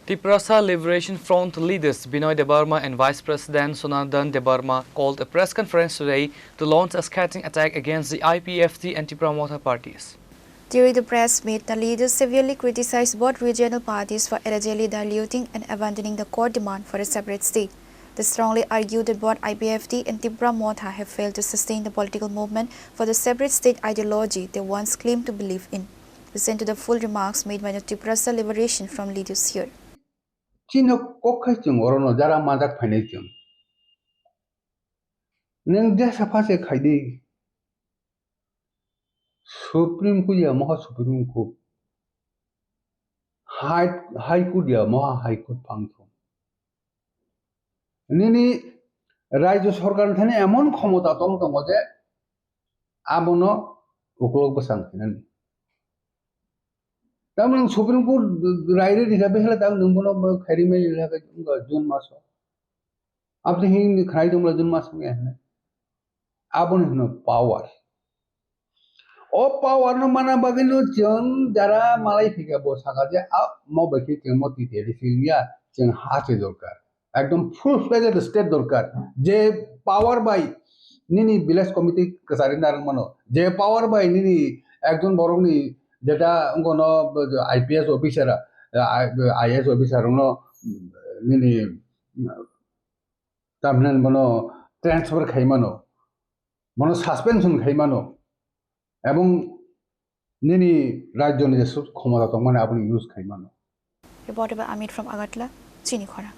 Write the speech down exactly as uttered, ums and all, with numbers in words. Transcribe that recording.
Tiprasa Liberation Front leaders Binoy Debbarma and Vice President Sonardan Debbarma called a press conference today to launch a scathing attack against the I P F T and Tipra Motha parties. During the press meet, the leaders severely criticized both regional parties for allegedly diluting and abandoning the core demand for a separate state. They strongly argued that both I P F T and Tipra Motha have failed to sustain the political movement for the separate state ideology they once claimed to believe in. Listen to the full remarks made by the Tiprasa Liberation Front leaders here. Chini kok khai chwng orono jara majak phainai chwng. Nwng jesa phase khaidi. Supreme Court ya moha Supreme Court. High, High Court ya moha High Court phang thung. Nini rajyo sorkar thani emon khomota tong tongo je abono ukulok bwsang khainani. Tamni nwng Supreme Court rai rwdi kha behela tang nwng bono khairi mai rwdi kha wngkha June maso. Aboni hini khnai tongmani June maso wngya hwnwi. Aboni hwno power. O power no mana bagwi no chwng jara malai phikha bo saka je a mo bai khe chwng mo T T A D C wngya, chwng ha se dorkar. Ekdom full fledged state dorkar. Je power bai nini village committee kwchari narwk mano, je power bai nini ekjon borokni jeta wngkha no I P S officer, I A S officer rokno nini tamhinani bono transfer khai mano, bono suspension khai mano, ebong nini rajyoni jesu khomota tongmani aboni use khai mano. Reported by Amit from Agartala, Chini Khorang.